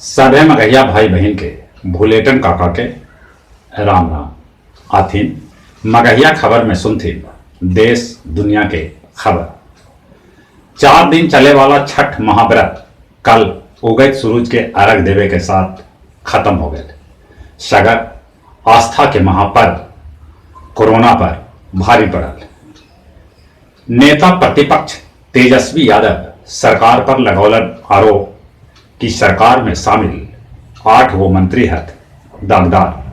सभे मगहिया भाई बहिन के भुलेटन काका के राम राम। आथिन मगहिया खबर में सुनथिन देश दुनिया के खबर। 4 दिन चले वाला छठ महाव्रत कल उगैत सूरज के अर्घ देवे के साथ खत्म हो गए। सगर आस्था के महापर्व कोरोना पर भारी पड़ल। नेता प्रतिपक्ष तेजस्वी यादव सरकार पर लगौलन आरोप कि सरकार में शामिल 8 गो मंत्री हथ दागदार।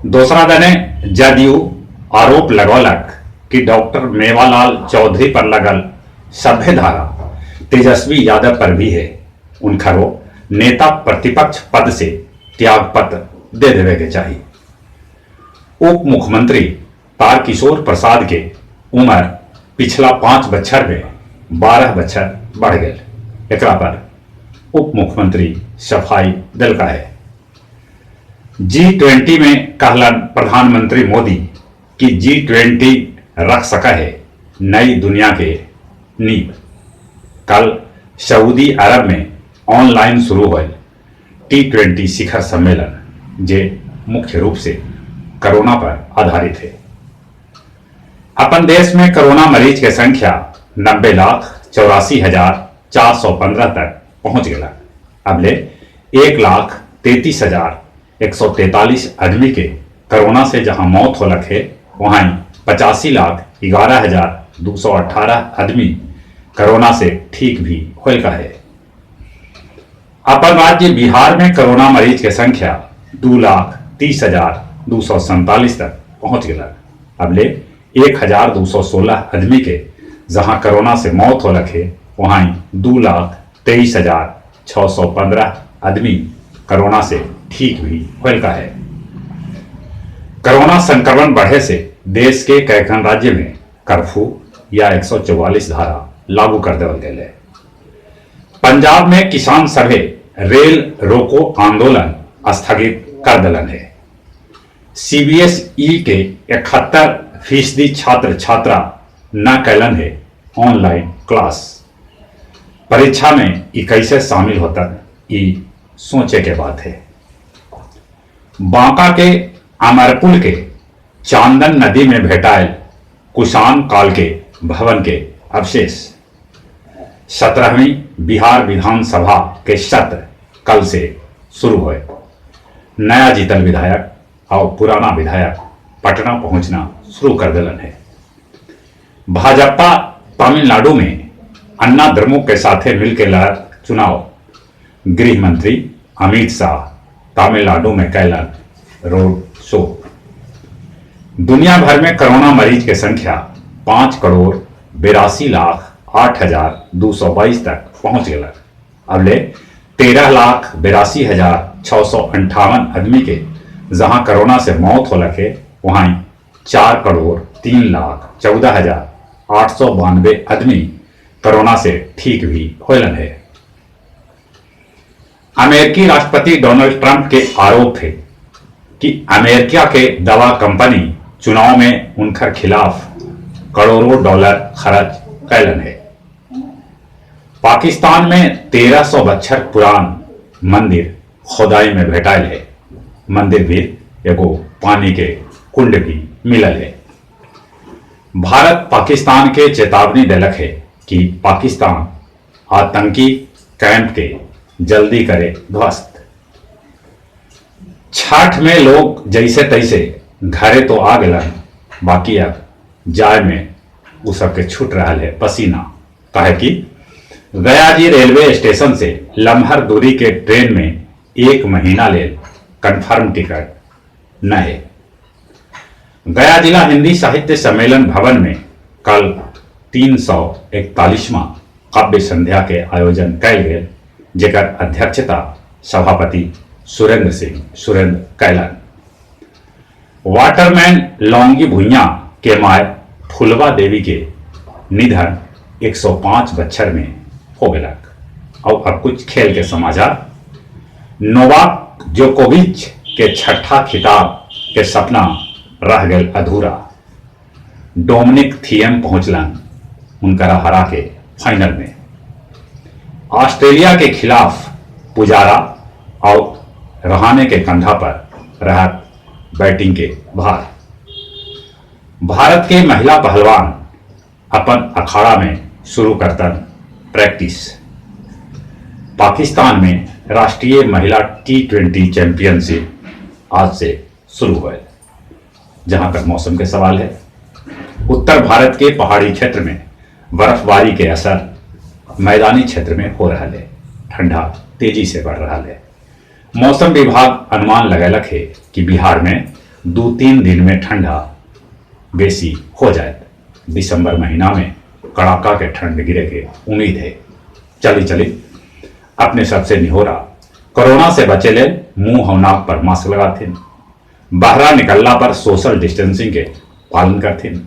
दूसरा दने जदयू आरोप लगौलक कि डॉक्टर मेवालाल चौधरी पर लगल सभ्य धारा तेजस्वी यादव पर भी है, उनखरो नेता प्रतिपक्ष पद से त्याग पत्र दे देवे के चाहिए। उप मुख्यमंत्री तारकिशोर प्रसाद के उम्र पिछला 5 बच्छर में 12 बच्छर बढ़ गए। एकरा पर उप मुख्यमंत्री सफाई दिलका है। G20 में कहलन प्रधानमंत्री मोदी कि G20 रख सका है नई दुनिया के नींव। कल सऊदी अरब में ऑनलाइन शुरू हुए T20 शिखर सम्मेलन, जे मुख्य रूप से कोरोना पर आधारित है। अपन देश में कोरोना मरीज के संख्या 90,84,415 तक पहुंच गया। अब ले 1,33,143 आदमी के कोरोना से जहां मौत होलक है, वहां 85,11,218 आदमी कोरोना से ठीक भी होल का है। अपन राज्य बिहार में कोरोना मरीज के संख्या 2,30,247 तक पहुंच गया। अब ले 1,216 आदमी के जहां कोरोना से मौत होलक है, वहां 2,23,615 आदमी कोरोना से ठीक भी होल का है। कोरोना संक्रमण बढ़े से देश के कैखन राज्य में कर्फ्यू या 144 धारा लागू कर देवल गए है। पंजाब में किसान सभे रेल रोको आंदोलन स्थगित कर दिलन है। CBSE के 71% छात्र छात्रा न कैलन है ऑनलाइन क्लास। परीक्षा में ई कैसे शामिल होता ई सोचे के बात है। बांका के अमरपुल के चांदन नदी में भेटायल कुषाण काल के भवन के अवशेष। 17वीं बिहार विधानसभा के सत्र कल से शुरू हुए। नया जीतल विधायक और पुराना विधायक पटना पहुंचना शुरू कर दिलन है। भाजपा तमिलनाडु में अन्ना द्रमुक के साथे मिलकर लड़ा चुनाव। गृह मंत्री अमित शाह तमिलनाडु में कैलन रोड शो। दुनिया भर में कोरोना मरीज के संख्या 5,82,08,222 तक पहुंच गया। अब ले 13,82,658 आदमी के जहां कोरोना से मौत हो लगे, वहां 4,03,14,892 आदमी कोरोना से ठीक भी होलन है। अमेरिकी राष्ट्रपति डोनाल्ड ट्रंप के आरोप है कि अमेरिका के दवा कंपनी चुनाव में उनकर खिलाफ करोड़ों डॉलर खर्च कैलन है। पाकिस्तान में 1300 बच्छर पुरान मंदिर खुदाई में भेटायल है। मंदिर भी एगो पानी के कुंड भी मिलल है। भारत पाकिस्तान के चेतावनी दिलक है कि पाकिस्तान आतंकी कैंप के जल्दी करे ध्वस्त। छठ में लोग जैसे तैसे घरे तो आ गलन, बाकी अब जाय में उ सबके छूट रहा है पसीना। काहे कि गया जी रेलवे स्टेशन से लम्हर दूरी के ट्रेन में 1 महीना ले कंफर्म टिकट न है। गया जिला हिंदी साहित्य सम्मेलन भवन में कल 341वां काव्य संध्या के आयोजन कैल गेल, जेकर अध्यक्षता सभापति सुरेंद्र सिंह सुरेंद्र कैलन। वाटरमैन लौंगी भुइया के my फुलवा देवी के निधन 105 बच्छर में हो गलक। और अब कुछ खेल के समाचार। नोवाक जोकोविच के छठा खिताब के सपना रह गए अधूरा। डोमिनिक थियम पहुंचलन उनकरा हरा के फाइनल में। ऑस्ट्रेलिया के खिलाफ पुजारा और रहाणे के कंधा पर रहत बैटिंग के भार। भारत के महिला पहलवान अपन अखाड़ा में शुरू करतन प्रैक्टिस। पाकिस्तान में राष्ट्रीय महिला टी20 चैंपियनशिप आज से शुरू हुए। जहां तक मौसम के सवाल है, उत्तर भारत के पहाड़ी क्षेत्र में बर्फबारी के असर मैदानी क्षेत्र में हो रहा है। ठंडा तेजी से बढ़ रहा है। मौसम विभाग अनुमान लगैलक है कि बिहार में 2-3 दिन में ठंडा बेसी हो जाए। दिसंबर महीना में कड़ाका के ठंड गिरे के उम्मीद है। चली चली अपने सबसे निहोरा, कोरोना से बचे ले मुंह और नाक पर मास्क लगाथिन, बाहरा निकलला पर सोशल डिस्टेंसिंग के पालन करथिन,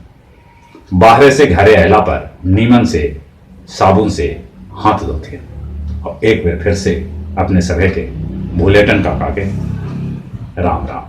बाहरे से घरे अयला पर नीमन से साबुन से हाथ धोथिन। और एक बार फिर से अपने सभे के भुलेटन काका के राम राम।